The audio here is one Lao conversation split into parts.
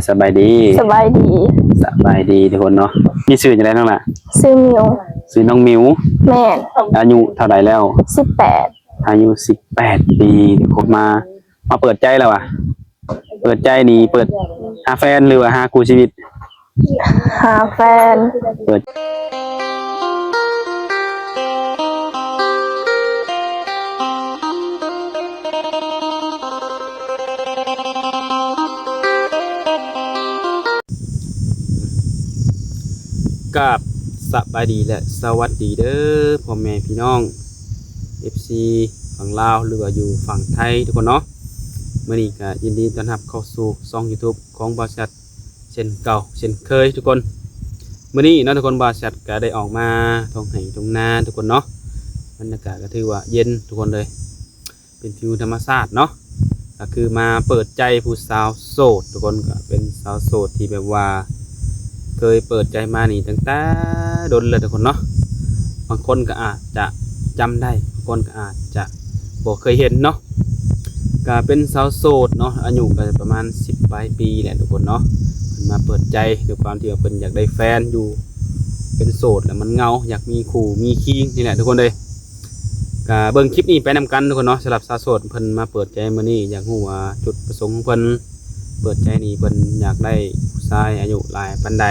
ສະບາຍດີ. ສະບາຍດີ. ສະບາຍດີທຸກຄົນເນາະ. ມີຊື່ຈັ່ງໃດນ້ອງລະ? ຊື່ມິວ. ຊື່ນ້ອງມິວ. ແມ່ນ. ອາຍຸເທົ່າໃດແລ້ວ? ສິບແປດ. ອາຍຸສິບແປດປີ. ຄົບມາ ມາເປີດໃຈແລ້ວຫວາ? ເປີດໃຈນີ້ເປີດຫາແຟນ ຫຼືວ່າຫາຄູ່ຊີວິດ? ຫາແຟນ. ເປີດ ກາບສະບາຍດີ ແລະ ສະຫວັດດີເດີ ພໍ່ແມ່ພີ່ນ້ອງ ເອັຟຊີ ຝັ່ງລາວ ຫຼືວ່າຢູ່ຝັ່ງໄທທຸກຄົນເນາະ. ມື້ນີ້ກະຍິນດີຕ້ອນຮັບເຂົ້າສູ່ຊ່ອງຢູທູບຂອງບ່າວແຊັດ ເຊັ່ນເກົ່າເຊັ່ນເຄີຍທຸກຄົນ. ມື້ນີ້ເນາະທຸກຄົນ ບ່າວແຊັດກະໄດ້ອອກມາທົ່ງໄຮ່ທົ່ງນາທຸກຄົນເນາະ. ບັນຍາກາດກະຖືວ່າເຢັນທຸກຄົນເລີຍ ເປັນວິວທຳມະຊາດເນາະ. ກະຄືມາເປີດໃຈຜູ້ສາວໂສດທຸກຄົນ ກະເປັນສາວໂສດທີ່ແບບວ່າ ເຄີຍເປີດໃຈມານີ້ຕັ້ງແຕ່ດົນແລ້ວທຸກຄົນເນາະ. ບາງຄົນກໍອາດຈະຈຳໄດ້ ບາງຄົນກໍອາດຈະບໍ່ເຄີຍເຫັນເນາະ. ກະເປັນສາວໂສດເນາະ ອາຍຸກໍປະມານສິບປາຍປີແຫຼະທຸກຄົນເນາະ. ເພິ່ນມາເປີດໃຈດ້ວຍຄວາມທີ່ວ່າເພິ່ນຢາກໄດ້ແຟນຢູ່ ເປັນໂສດແລ້ວມັນເຫງົາ ຢາກມີຄູ່ມີຄີງນີ້ແຫຼະທຸກຄົນເອີຍ. ກະເບິ່ງຄລິບນີ້ໄປນຳກັນທຸກຄົນເນາະ. ສຳລັບສາວໂສດເພິ່ນມາເປີດໃຈມື້ນີ້ ຢາກຮູ້ວ່າຈຸດປະສົງຂອງເພິ່ນເປີດໃຈນີ້ ເພິ່ນຢາກໄດ້ຜູ້ຊາຍອາຍຸຫຼາຍປານໃດ?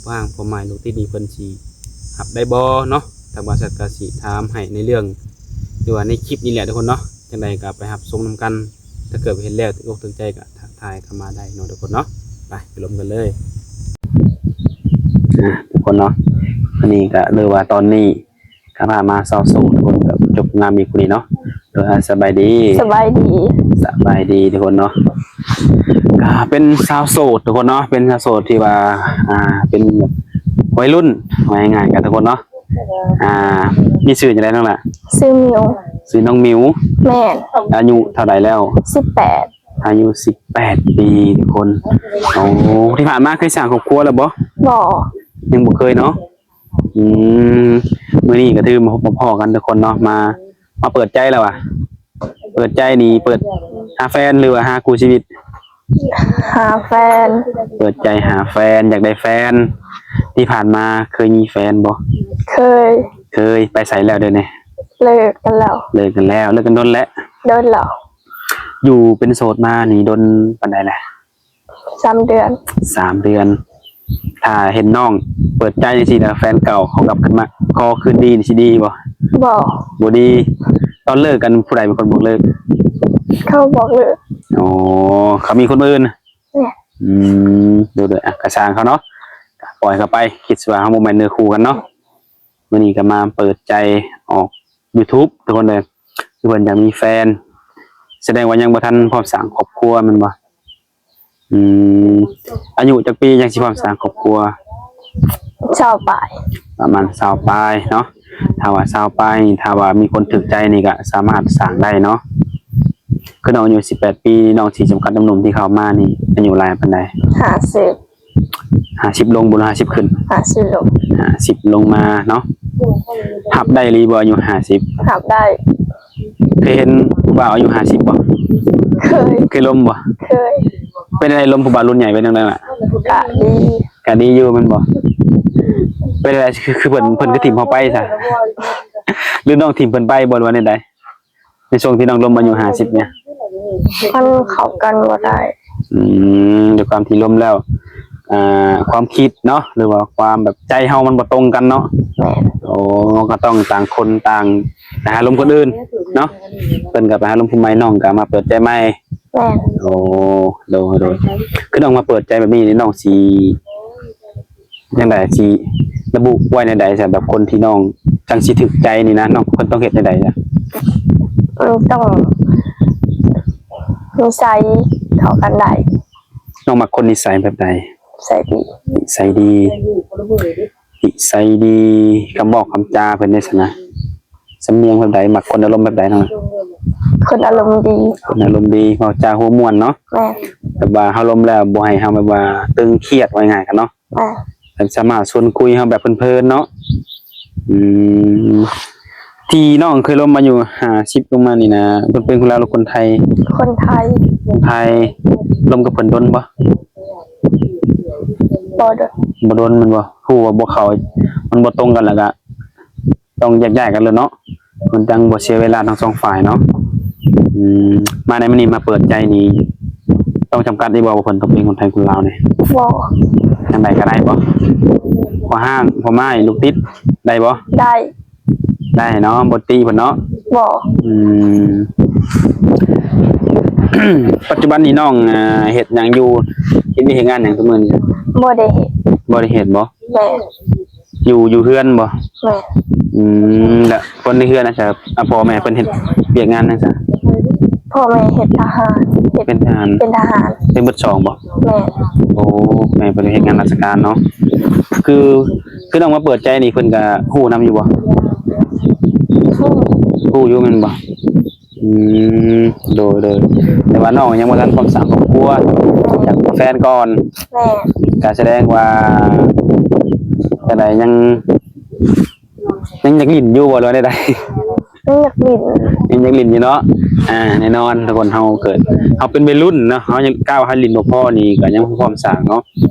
ພໍ່ຮ້າງພໍ່ໝ້າຍລູກຕິດນີ້ເພິ່ນຊິຮັບໄດ້ບໍ່ເນາະ? ທາງບ່າວແຊັດກະຊິຖາມໃຫ້ໃນເລື່ອງ ຫຼືວ່າໃນຄລິບນີ້ແຫຼະທຸກຄົນເນາະ. ຈັ່ງໃດກະໄປຮັບຊົມນຳກັນ. ຖ້າເກີດເຫັນແລ້ວຖືກອົກຖືກໃຈກະທັກທາຍເຂົ້າມາໄດ້ເນາະທຸກຄົນເນາະ. ໄປ ໄປລົມກັນເລີຍ ອາ ທຸກຄົນເນາະ. ອັນນີ້ກະ ຫຼືວ່າຕອນນີ້ ກະພາມາສາວໂສດທຸກຄົນ ກະຈົບງາມອີກຜູ້ນີ້ເນາະ. ໂດຍ ສະບາຍດີ. ສະບາຍດີ. ສະບາຍດີທຸກຄົນເນາະ. ກະເປັນສາວໂສດທຸກຄົນເນາະ ເປັນສາວໂສດທີ່ວ່າ ອ່າ ເປັນແບບໄວລຸ້ນ ວ່າງ່າຍໆກັນທຸກຄົນເນາະ. ອ່າ ມີຊື່ຈັ່ງໃດນ້ອງລະ? ຊື່ມິວ. ຊື່ນ້ອງມິວ. ແມ່ນ. ອາຍຸເທົ່າໃດແລ້ວ? ສິບແປດ. ອາຍຸສິບແປດປີທຸກຄົນ. ໂອ້ ທີ່ຜ່ານມາເຄີຍສ້າງຄອບຄົວແລ້ວບໍ່? ບໍ່. ຍັງບໍ່ເຄີຍເນາະ. ອືມ ມື້ນີ້ກະຖືມາພົບມາພໍ້ກັນທຸກຄົນເນາະ ມາ ມາເປີດໃຈແລ້ວຫວາ? ເປີດໃຈນີ້ເປີດຫາແຟນ ຫຼືວ່າຫາຄູ່ຊີວິດ? ຫາແຟນ. ເປີດໃຈຫາແຟນ ຢາກໄດ້ແຟນ. ທີ່ຜ່ານມາເຄີຍມີແຟນບໍ່? ເຄີຍ. ເຄີຍ. ໄປໃສແລ້ວດຽວນີ້? ເລີກກັນແລ້ວ. ເລີກກັນແລ້ວ. ເລີກກັນດົນແລ້ວ? ດົນແລ້ວ. ຢູ່ເປັນໂສດມານີ້ດົນປານໃດແລ້ວ? ສາມເດືອນ. ສາມເດືອນ. ຖ້າເຫັນນ້ອງເປີດໃຈຈັ່ງຊີ້ແລ້ວ ແຟນເກົ່າເຂົາກັບຄືນມາຂໍຄືນດີນີ້ຊິດີບໍ່? ບໍ່. ບໍ່ດີ. ຕອນເລີກກັນຜູ້ໃດເປັນຄົນບອກເລີກ? ເຂົາບອກເລີກ. ອໍ ເຂົາມີຄົນອື່ນ? ແມ່ນ. ອືມ ໂດຍໆ ອະ ກະຊ່າງເຂົາເນາະ ກະປ່ອຍເຂົາໄປ ຄິດວ່າເຮົາບໍ່ແມ່ນເນື້ອຄູ່ກັນເນາະ. ມື້ນີ້ກະມາເປີດໃຈອອກຢູທູບທຸກຄົນເດີ ຄືເພິ່ນຢາກມີແຟນ ສະແດງວ່າຍັງບໍ່ທັນພ້ອມສ້າງຄອບຄົວແມ່ນບໍ່? ອືມ ອາຍຸຈັກປີຈັ່ງຊິພ້ອມສ້າງຄອບຄົວ? ຊາວປາຍ. ປະມານຊາວປາຍເນາະ. ຖ້າວ່າຊາວປາຍນີ້ ຖ້າວ່າມີຄົນຖືກໃຈນີ້ກະສາມາດສ້າງໄດ້ເນາະ. ຄືນ້ອງອາຍຸສິບແປດປີ ນ້ອງຊິຈຳກັດໜຸ່ມໆທີ່ເຂົ້າມານີ້ ອາຍຸຫຼາຍປານໃດ? ຫ້າສິບ. ຫ້າສິບລົງບໍ່ ຫຼື ຫ້າສິບຂຶ້ນ? ຫ້າສິບລົງ. ຫ້າສິບລົງມາເນາະ. ຮັບໄດ້ອີ່ຫຼີບໍ່ອາຍຸຫ້າສິບ? ຮັບໄດ້. ເຄີຍເຫັນຜູ້ບ່າວອາຍຸຫ້າສິບບໍ່? ເຄີຍ. ເຄີຍລົມບໍ່? ເຄີຍ. ເປັນຈັ່ງໃດ ລົມຜູ້ບ່າວລຸ້ນໃຫຍ່ເປັນຈັ່ງໃດລະ? ກະດີ. ກະດີຢູ່ແມ່ນບໍ່? ເປັນຈັ່ງໃດ ຄື ຄືເພິ່ນ ເພິ່ນຄືຖິ້ມເຮົາໄປຊະ? ຫຼືນ້ອງຖິ້ມເພິ່ນໄປບໍ່ ຫຼືວ່າແນວໃດ? ໃນຊ່ວງທີ່ນ້ອງລົມອາຍຸຫ້າສິບນີ້ ມັນເຂົ້າກັນບໍ່ໄດ້. ອືມ ດ້ວຍຄວາມທີ່ລົມແລ້ວ ອ່າ ຄວາມຄິດເນາະ ຫຼືວ່າຄວາມແບບໃຈເຮົາມັນບໍ່ຕົງກັນເນາະ. ແມ່ນ. ໂອ້ ກະຕ້ອງຕ່າງຄົນຕ່າງໄປຫາລົມຄົນອື່ນເນາະ. ເພິ່ນກະໄປຫາລົມຜູ້ໃໝ່ ນ້ອງກະມາເປີດໃຈໃໝ່. ແມ່ນ. ໂອ້ ໂດຍໆ ຄືນ້ອງມາເປີດໃຈແບບນີ້ນີ້ ນ້ອງຊິ ຈັ່ງໃດ ຊິລະບຸໄວ້ແນວໃດຊະ ແບບຄົນທີ່ນ້ອງຈັ່ງຊິຖືກໃຈນີ້ນະ ນ້ອງ ເພິ່ນຕ້ອງເຮັດແນວໃດລະ? ມັນຕ້ອງນິໄສເຂົ້າກັນໄດ້. ນ້ອງມັກຄົນນິໄສແບບໃດ? ນິໄສດີ. ນິໄສດີ. ນິໄສດີ. ຄຳເວົ້າຄຳຈາເພິ່ນເດຊັ້ນນະ? ສຳນຽງແບບໃດ? ມັກຄົນອາລົມແບບໃດນ້ອງ? ຄົນອາລົມດີ. ຄົນອາລົມດີ ເວົ້າຈາຫົວມ່ວນເນາະ. ແມ່ນ. ແບບວ່າເຮົາລົມແລ້ວບໍ່ໃຫ້ເຮົາແບບວ່າຕຶງຄຽດ ເວົ້າງ່າຍໆກັນເນາະ. ອ່າ ແບບສາມາດຊວນຄຸຍເຮົາແບບເພີນໆເນາະ. ອືມ ທີ່ນ້ອງເຄີຍລົມອາຍຸຫ້າສິບລົງມານີ້ນະ ເພິ່ນເປັນຄົນລາວ ຫຼື ຄົນໄທ? ຄົນໄທ. ຄົນໄທ. ລົມກັບເພິ່ນດົນບໍ່? ບໍ່ດົນ ບໍ່ດົນແມ່ນບໍ່? ຮູ້ວ່າບໍ່ເຂົ້າ ມັນບໍ່ຕົງກັນ ແລ້ວກະຕ້ອງແຍກຍ້າຍກັນໂລດເນາະ ມັນຈັ່ງບໍ່ເສຍເວລາທັງສອງຝ່າຍເນາະ. ອືມ ມາໃນມື້ນີ້ມາເປີດໃຈນີ້ ຕ້ອງຈຳກັດອີກບໍ່ວ່າເພິ່ນຕ້ອງເປັນຄົນໄທຄົນລາວນີ້? ບໍ່ ຈັ່ງໃດກໍໄດ້ບໍ່? ພໍ່ຮ້າງ ພໍ່ໝ້າຍ ລູກຕິດ ໄດ້ບໍ່? ໄດ້ ໄດ້ເນາະ ບໍ່ຕິເພິ່ນເນາະ? ບໍ່ ອືມ ປັດຈຸບັນນີ້ນ້ອງ ອ່າ ເຮັດຫຍັງຢູ່? ເຮັດວຽກເຮັດງານຫຍັງທຸກມື້ນີ້? ບໍ່ໄດ້ເຮັດ ບໍ່ໄດ້ເຮັດບໍ່? ແມ່ນ ຢູ່ ຢູ່ເຮືອນບໍ່? ແມ່ນ ອືມ ແລ້ວຄົນໃນເຮືອນນະ ອາ ພໍ່ແມ່ເພິ່ນເຮັດວຽກງານຫຍັງຊະ? ພໍ່ແມ່ເຮັດທະຫານ ເຮັດ ເປັນທະຫານ ເປັນທະຫານ ເປັນເບິດສອງບໍ່? ແມ່ນ ໂອ້ ແມ່ເພິ່ນເຮັດງານລາຊະການເນາະ. ຄື ຄືນ້ອງມາເປີດໃຈນີ້ ເພິ່ນກະຮູ້ນຳຢູ່ບໍ່? ຮູ້ ຮູ້ຢູ່ແມ່ນບໍ່? ອືມ ໂດຍ ໂດຍ ແຕ່ວ່ານ້ອງຍັງບໍ່ທັນພ້ອມສ້າງຄອບຄົວ ຢາກມີແຟນກ່ອນ. ແມ່ນ ກະສະແດງວ່າ ຈັ່ງໃດ ຍັງ ຍັງຢາກຫຼິ້ນຢູ່ບໍ່ ຫຼືວ່າແນວໃດ? ຍັງຢາກຫຼິ້ນ ຍັງຢາກຫຼິ້ນຢູ່ເນາະ. ອ່າ ແນ່ນອນ ທຸກຄົນ ເຮົາເກີດ ເຮົາເປັນໄວລຸ້ນເນາະ ເຮົາຍັງກ້າວ ເຮົາຫຼິ້ນບໍ່ພໍນີ້ ກະຍັງບໍ່ພ້ອມສ້າງເນາະ.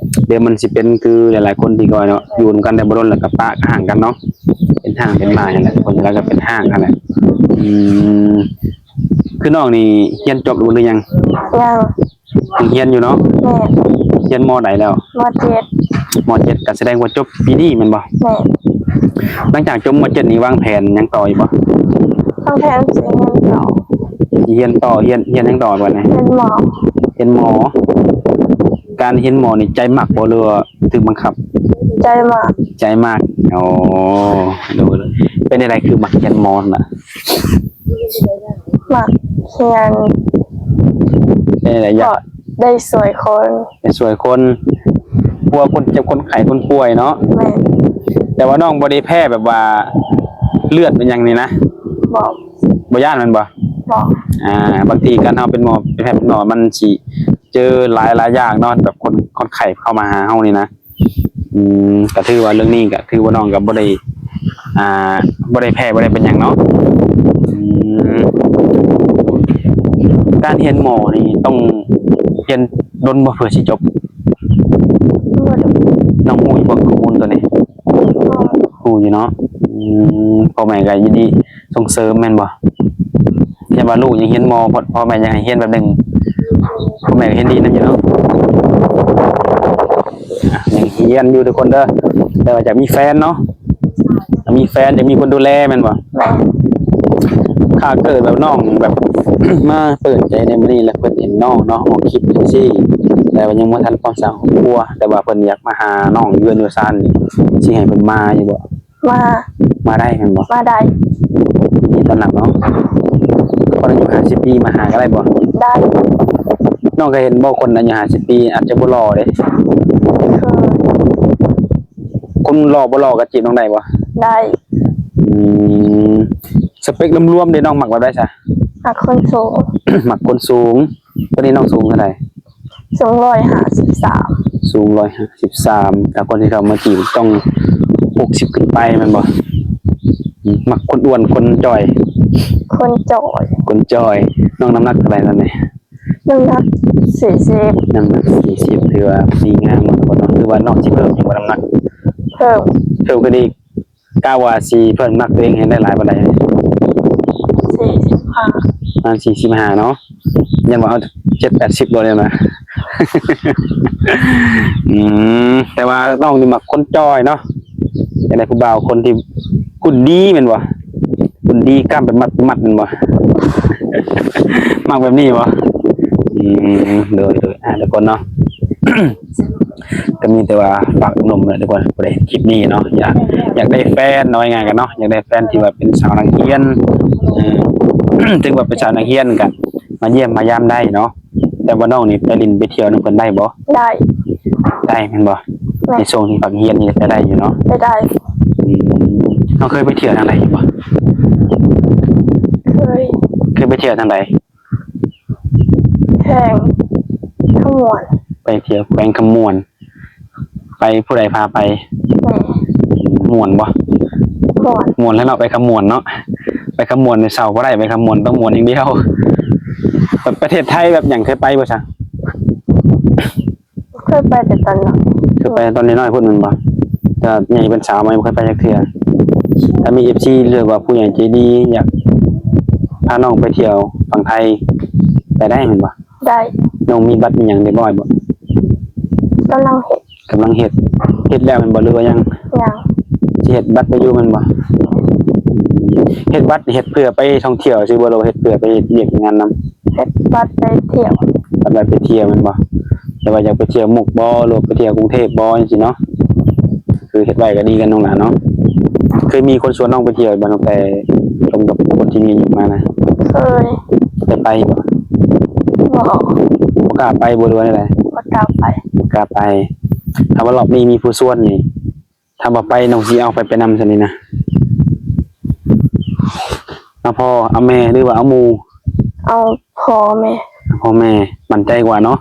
ດຽວມັນຊິເປັນຄືຫຼາຍໆຄົນທີ່ວ່າເນາະ ຢູ່ນຳກັນໄດ້ບໍ່ດົນ ແລ້ວກະປະກະຫ່າງກັນເນາະ ເປັນທາງເປັນມາຫັ້ນແຫຼະ ຄົນລາວກະເປັນຮ້າງຫັ້ນແຫຼະ. ອືມ ຄືນ້ອງນີ້ຮຽນຈົບແລ້ວບໍ່ ຫຼືຍັງ? ຍັງ ຍັງຮຽນຢູ່ເນາະ? ແມ່ນ ຮຽນ ມໍ ໃດແລ້ວ? ມໍ ເຈັດ ມໍ ເຈັດ ກະສະແດງວ່າຈົບປີນີ້ແມ່ນບໍ່? ແມ່ນ ຫຼັງຈາກຈົບ ມໍ ເຈັດ ນີ້ວາງແຜນຫຍັງຕໍ່ອີກບໍ່? ວາງແຜນຊິຮຽນຕໍ່ ຊິຮຽນຕໍ່ ຮຽນ ຮຽນຫຍັງຕໍ່ບັດນີ້? ຮຽນ ມໍ ຮຽນ ມໍ ການຮຽນ ມໍ ນີ້ໃຈມັກບໍ່ ຫຼືວ່າຖືກບັງຄັບ? ໃຈມັກ ໃຈມັກ ໂອ້ ໂດຍ ເປັນຈັ່ງໃດຄືມັກຮຽນ ມໍ ຫັ້ນນະ? ມັກຮຽນ ເປັນຈັ່ງໃດ ຢາກ ກໍໄດ້ຊ່ວຍຄົນ ໄດ້ຊ່ວຍຄົນ ພວກຄົນເຈັບ ຄົນໄຂ້ ຄົນປ່ວຍເນາະ. ແມ່ນ ແຕ່ວ່ານ້ອງບໍ່ໄດ້ແພ້ແບບວ່າເລືອດເປັນຫຍັງນີ້ນະ? ບໍ່ ບໍ່ຢ້ານແມ່ນບໍ່? ບໍ່ ອ່າ ບາງທີການເຮົາເປັນໝໍ ເປັນແພດເປັນໝໍ ມັນຊິເຈີຫຼາຍ ຫຼາຍຢ່າງເນາະ ແບບຄົນ ຄົນໄຂ້ເຂົ້າມາຫາເຮົານີ້ນະ. ອືມ ກະຖືວ່າເລື່ອງນີ້ກະຖືວ່ານ້ອງກະບໍ່ໄດ້ ອ່າ ບໍ່ໄດ້ແພ້ ບໍ່ໄດ້ເປັນຫຍັງເນາະ. ອືມ ການຮຽນໝໍນີ້ຕ້ອງຮຽນດົນບໍ່ເພື່ອຊິຈົບ? ນ້ອງຮູ້ຢູ່ບໍ່ຂໍ້ມູນໂຕນີ້? ຮູ້ຢູ່ເນາະ. ອືມ ພໍ່ແມ່ກະຍິນດີສົ່ງເສີມແມ່ນບໍ່? ຢ້ານວ່າລູກຢາກຮຽນໝໍ ພໍ່ ພໍ່ແມ່ຢາກໃຫ້ຮຽນແບບໜຶ່ງ ພໍ່ແມ່ກະເຫັນດີນຳຢູ່ເນາະ. ອ່ະ ຍັງຮຽນຢູ່ທຸກຄົນເດີ ແຕ່ວ່າຢາກມີແຟນເນາະ ຢາກມີແຟນ ຢາກມີຄົນດູແລແມ່ນບໍ່? ຖ້າເກີດແບບນ້ອງແບບ ມາເປີດໃຈໃນມື້ນີ້ ແລ້ວເພິ່ນເຫັນນ້ອງເນາະ ອອກຄລິບຈັ່ງຊີ້ ແຕ່ວ່າຍັງບໍ່ທັນພ້ອມສ້າງຄອບຄົວ ແຕ່ວ່າເພິ່ນຢາກມາຫານ້ອງຢູ່ເຮືອນຢູ່ຊານນີ້ ຊິໃຫ້ເພິ່ນມາຢູ່ບໍ່? ມາ ມາໄດ້ແມ່ນບໍ່? ມາໄດ້ ຍິນດີຕ້ອນຮັບເນາະ. ຄົນອາຍຸຫ້າສິບປີມາຫາກໍໄດ້ບໍ່? ໄດ້. ນ້ອງເຄີຍເຫັນບໍ່ ຄົນອາຍຸຫ້າສິບປີອາດຈະບໍ່ຫຼໍ່ເດ້? ເຄີຍ. ຄົນຫຼໍ່ບໍ່ຫຼໍ່ກໍຈີບນ້ອງໄດ້ບໍ່? ໄດ້. ອືມ ສະເປັກລວມໆເດ້ ນ້ອງມັກແບບໃດຊະ? ມັກຄົນສູງ. ມັກຄົນສູງ. ຕອນນີ້ນ້ອງສູງເທົ່າໃດ? ສູງຮ້ອຍຫ້າສິບສາມ. ສູງຮ້ອຍຫ້າສິບສາມ ຖ້າຄົນທີ່ເຂົ້າມາຈີບຕ້ອງຫົກສິບຂຶ້ນໄປແມ່ນບໍ່? ອືມ ມັກຄົນອ້ວນ ຄົນຈ່ອຍ? ຄົນຈ່ອຍ. ຄົນຈ່ອຍ. ນ້ອງນ້ຳໜັກເທົ່າໃດຕອນນີ້? ນ້ຳໜັກສີ່ສິບ. ນ້ຳໜັກສີ່ສິບ ຖືວ່າດີງາມເນາະ ທຸກຄົນເນາະ. ຫຼືວ່ານ້ອງຊິເພີ່ມອີກບໍ່ນ້ຳໜັກ? ເພີ່ມ. ເພີ່ມຂຶ້ນອີກ. ກະວ່າຊິເພີ່ມນ້ຳໜັກຕົວເອງໃຫ້ໄດ້ຫຼາຍປານໃດ? ສີ່ສິບຫ້າ. ປະມານສີ່ສິບຫ້າເນາະ. ຢ້ານວ່າເຮົາເຈັດແປດສິບບໍ່ໄດ້ມາ. ອືມ ແຕ່ວ່ານ້ອງນີ້ມັກຄົນຈ່ອຍເນາະ. ຢາກໄດ້ຜູ້ບ່າວຄົນທີ່ຫຸ່ນດີແມ່ນບໍ່? ຫຸ່ນດີ ກ້າມເປັນມັດໆແມ່ນບໍ່? ມັກແບບນີ້ບໍ່? ອືມ ໂດຍໆ ອ່າ ທຸກຄົນເນາະ. ກໍມີແຕ່ວ່າຝາກໜຸ່ມເນາະ ທຸກຄົນ ຜູ້ໃດເຫັນຄລິບນີ້ເນາະ ຢາກ ຢາກໄດ້ແຟນ ເວົ້າງ່າຍໆກັນເນາະ ຢາກໄດ້ແຟນທີ່ວ່າເປັນສາວນັກຮຽນ ເອີ ຖືວ່າເປັນສາວນັກຮຽນກໍມາຢ້ຽມມາຢາມໄດ້ເນາະ. ແຕ່ວ່ານ້ອງນີ້ໄປຫຼິ້ນໄປທ່ຽວນຳເພິ່ນໄດ້ບໍ່? ໄດ້. ໄດ້ແມ່ນບໍ່? ແມ່ນ. ໃນຊ່ວງທີ່ພັກຮຽນນີ້ໄປໄດ້ຢູ່ເນາະ? ໄປໄດ້. ອືມ ນ້ອງເຄີຍໄປທ່ຽວທາງໃດຢູ່ບໍ່? ເຄີຍ. ເຄີຍໄປທ່ຽວທາງໃດ? ແຂວງຄຳມ່ວນ. ໄປທ່ຽວແຂວງຄຳມ່ວນ. ໄປ ຜູ້ໃດພາໄປ? ແມ່. ມ່ວນບໍ່? ມ່ວນ. ມ່ວນແລ້ວເນາະ ໄປຄຳມ່ວນເນາະ. ໄປຄຳມ່ວນນີ້ເຊົາບໍ່ໄດ້ ໄປຄຳມ່ວນຕ້ອງມ່ວນຢ່າງດຽວ. ປະ ປະເທດໄທແບບຫຍັງ ເຄີຍໄປບໍ່ຊະ? ເຄີຍໄປແຕ່ຕອນນ້ອຍ. ເ ຄືໄປຕອນນ້ອຍໆພຸ້ນແມ່ນບໍ່? ແຕ່ໃຫຍ່ເປັນສາວມາຍັງບໍ່ເຄີຍໄປຈັກເທື່ອ. ຖ້າມີເອັຟຊີ ຫຼືວ່າຜູ້ໃຫຍ່ໃຈດີ ຢາກພານ້ອງໄປທ່ຽວຝັ່ງໄທ ໄປໄດ້ແມ່ນບໍ່? ໄດ້. ນ້ອງມີບັດມີຫຍັງຮຽບຮ້ອຍບໍ່? ກຳລັງເຮັດ. ກຳລັງເຮັດ. ເຮັດແລ້ວແມ່ນບໍ່ ຫຼືວ່າຍັງ? ຍັງ. ຊິເຮັດບັດໄປຢູ່ແມ່ນບໍ່? ເຮັດບັດເຮັດເພື່ອໄປທ່ອງທ່ຽວຊິບໍ່ ຫຼືວ່າເຮັດເພື່ອໄປເຮັດວຽກເຮັດງານນຳ? ເຮັດບັດໄປທ່ຽວ. ບັດໄປທ່ຽວແມ່ນບໍ່? ແຕ່ວ່າຢາກໄປທ່ຽວມຸກບໍ່ ຫຼືວ່າໄປທ່ຽວກຸງເທບບໍ່ ຈັ່ງຊີ້ເນາະ. ຄືເຮັດໄວ້ກໍດີກັນນ້ອງຫຼາເນາະ. ເຄີຍມີຄົນຊວນນ້ອງໄປທ່ຽວບໍ່ ຕັ້ງແຕ່ລົມກັບຄົນທີ່ມີອາຍຸມານະ? ເຄີຍ. ໄດ້ໄປບໍ່? ບໍ່. ບໍ່ກ້າໄປບໍ່ ຫຼືວ່າແນວໃດ? ບໍ່ກ້າໄປ. ບໍ່ກ້າໄປ. ຖ້າວ່າລອບນີ້ມີຜູ້ຊວນນີ້ ຖ້າວ່າໄປ ນ້ອງຊິເອົາໃຜໄປນຳຊັ້ນນີ້ນະ? ເອົາພໍ່ ເອົາແມ່ ຫຼືວ່າເອົາໝູ່? ເອົາພໍ່ແມ່. ເອົາພໍ່ແມ່ ໝັ້ນໃຈກວ່າເນາະ.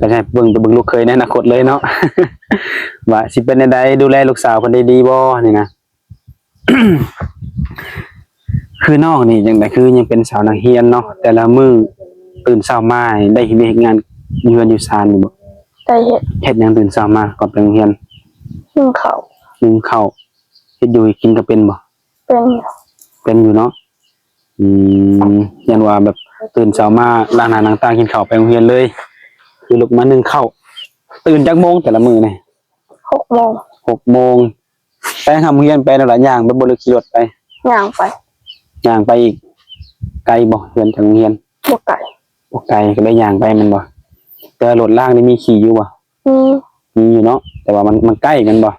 ກໍໃຫ້ເບິ່ງ ໄປເບິ່ງລູກເຂີຍໃນອະນາຄົດເລີຍເນາະ ວ່າຊິເປັນແນວໃດ ດູແລລູກສາວເພິ່ນໄດ້ດີບໍ່ນີ້ນະ. ຄືນ້ອງນີ້ຈັ່ງໃດ ຄືຍັງເປັນສາວນັກຮຽນເນາະ ແຕ່ລະມື້ຕື່ນເຊົ້າມາໄດ້ເຮັດວຽກເຮັດງານຢູ່ເຮືອນຢູ່ຊານຢູ່ບໍ່? ໄດ້ເຮັດ. ເຮັດຫຍັງຕື່ນເຊົ້າມາກ່ອນໄປໂຮງຮຽນ? ໜຶ້ງເຂົ້າ. ໜຶ້ງເຂົ້າ. ເຮັດຢູ່ເຮັດກິນກໍເປັນບໍ່? ເປັນ. ເປັນຢູ່ເນາະ. ອືມ ຢ້ານວ່າແບບຕື່ນເຊົ້າມາລ້າງໜ້າລ້າງຕາກິນເຂົ້າໄປໂຮງຮຽນເລີຍ ຄືລຸກມາໜຶ້ງເຂົ້າ. ຕື່ນຈັກໂມງແຕ່ລະມື້ນີ້? ຫົກໂມງ. ຫົກໂມງ. ໄປຫາໂຮງຮຽນໄປແລ້ວລະ ຍ່າງໄປບໍ່ ຫຼືຂີ່ລົດໄປ? ຍ່າງໄປ. ຍ່າງໄປອີກ. ໄກບໍ່ເຮືອນຈາກໂຮງຮຽນ? ບໍ່ໄກ. ບໍ່ໄກ ກໍໄດ້ຍ່າງໄປແມ່ນບໍ່? ແຕ່ວ່າລົດລາງນີ້ມີຂີ່ຢູ່ບໍ່? ມີ. ມີຢູ່ເນາະ ແຕ່ວ່າມັນ ມັນໃກ້ແມ່ນບໍ່?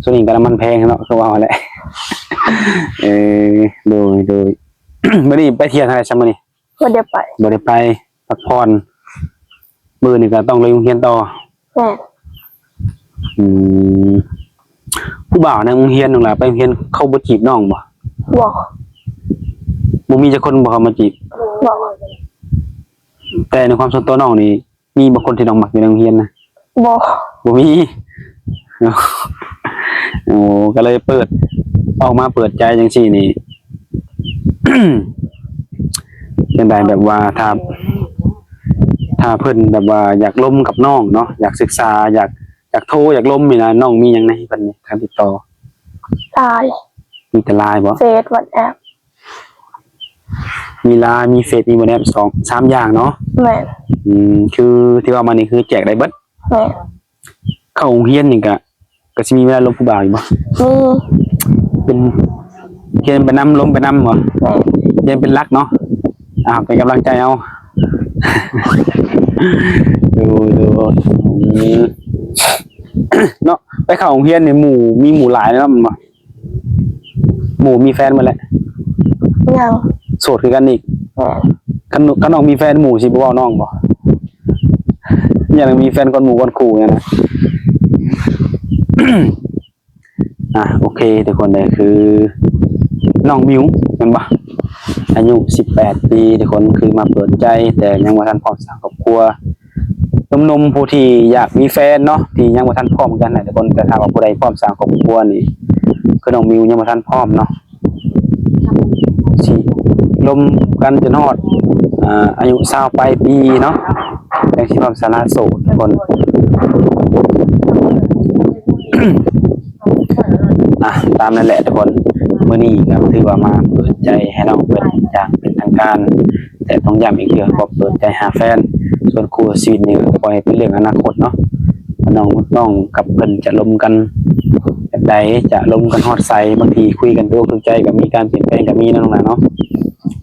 ຊ່ວງນີ້ກໍນ້ຳມັນແພງເນາະ ຄືວ່າຫັ້ນແຫຼະ. ເອີ ໂດຍ ໂດຍ. ມື້ນີ້ໄປທ່ຽວທາງໃດຊະມື້ນີ້? ບໍ່ໄດ້ໄປ. ບໍ່ໄດ້ໄປ ພັກຜ່ອນ. ມື້ນີ້ກໍຕ້ອງໄປໂຮງຮຽນຕໍ່. ແມ່ນ. ອືມ ຜູ້ບ່າວໃນໂຮງຮຽນນັ້ນລະ ໄປໂຮງຮຽນເຂົາບໍ່ຈີບນ້ອງບໍ່? ບໍ່. ບໍ່ມີຈັກຄົນບໍ່ເຂົ້າມາຈີບ? ບໍ່. ແຕ່ໃນຄວາມສ່ວນຕົວນ້ອງນີ້ ມີບໍ່ຄົນທີ່ນ້ອງມັກຢູ່ໃນໂຮງຮຽນນະ? ບໍ່. ບໍ່ມີ. ໂອ້ ກໍເລີຍເປີດ ອອກມາເປີດໃຈຈັ່ງຊີ້ນີ້ ຈັ່ງໃດ ແບບວ່າຖ້າ ຖ້າເພິ່ນແບບວ່າຢາກລົມກັບນ້ອງເນາະ ຢາກສຶກສາ ຢາກ ຢາກໂທ ຢາກລົມນີ້ນະ ນ້ອງມີຫຍັງໃນເພິ່ນນີ້ ທາງຕິດຕໍ່? ລາຍ. ມີແຕ່ລາຍບໍ່? ເຟສ ວັອດແອັບ. ມີລາຍ ມີເຟສ ມີວັອດແອັບ ສອງ ສາມຢ່າງເນາະ? ແມ່ນ. ອືມ ຄືທີ່ເວົ້າມານີ້ຄືແຈກໄດ້ເບິດ? ແມ່ນ. ເຂົ້າໂຮງຮຽນນີ້ກະ ກະຊິມີເວລາລົມຜູ້ບ່າວຢູ່ບໍ່? ມີ. ເປັນ ຮຽນໄປນຳ ລົມໄປນຳບໍ່? ແມ່ນ. ຮຽນເປັນຫຼັກເນາະ. ອ່າ ເປັນກຳລັງໃຈເອົາ. ໂດຍ ໂດຍ. ອືມ ເນາະ ໄປເຂົ້າໂຮງຮຽນນີ້ໝູ່ ມີໝູ່ຫຼາຍເນາະ ແມ່ນບໍ່? ໝູ່ມີແຟນໝົດແລ້ວ? ຍັງ. ໂສດຄືກັນອີກ? ແມ່ນ. ຄັນ ຄັນນ້ອງມີແຟນ ໝູ່ຊິບໍ່ເວົ້ານ້ອງບໍ່? ຢ້ານມີແຟນກ່ອນໝູ່ກ່ອນຄູ່ຫັ້ນນະ. ອ່ະ ໂອເຄ ທຸກຄົນເດີ ຄືນ້ອງມິວແມ່ນບໍ່? ອາຍຸສິບແປດປີ ທຸກຄົນ ຄືມາເປີດໃຈ ແຕ່ຍັງບໍ່ທັນພ້ອມສ້າງຄອບຄົວ. ໜຸ່ມໆ ຜູ້ທີ່ຢາກມີແຟນເນາະ ທີ່ຍັງບໍ່ທັນພ້ອມຄືກັນນະທຸກຄົນ, ແຕ່ຖ້າວ່າຜູ້ໃດພ້ອມສ້າງຄອບຄົວນີ້ ຄືນ້ອງມິວຍັງບໍ່ທັນພ້ອມເນາະ, ຊິລົມກັນຈົນຮອດ ອ່າ ອາຍຸຊາວປາຍປີເນາະ ຈັ່ງຊິພ້ອມສະຫຼະໂສດທຸກຄົນ. ອ່ະ ຕາມນັ້ນແຫຼະທຸກຄົນ, ມື້ນີ້ກໍຖືວ່າມາເປີດໃຈໃຫ້ນ້ອງເພິ່ນຢ່າງເປັນທາງການ. ແຕ່ຕ້ອງຢ້ຳອີກເທື່ອ ບໍ່ເປີດໃຈຫາແຟນ, ສ່ວນຄູ່ຊີວິດນີ້ກໍປ່ອຍໃຫ້ເປັນເລື່ອງອະນາຄົດເນາະ, ວ່ານ້ອງ ນ້ອງກັບເພິ່ນຈະລົມກັນແບບໃດ, ຈະລົມກັນຮອດໃສ, ບາງທີຄຸຍກັນຖືກອົກຖືກໃຈກໍມີ, ການປ່ຽນແປງກໍມີເນາະ ນ້ອງຫຼ້າເນາະ.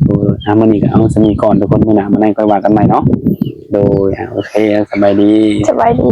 ໂດຍ ອ່າ ມື້ນີ້ກໍເອົາສ່ຳນີ້ກ່ອນທຸກຄົນ, ມື້ໜ້າມື້ໃນຄ່ອຍວ່າກັນໃໝ່ເນາະ. ໂດຍ ອ່າ ໂອເຄ ສະບາຍດີ. ສະບາຍດີ.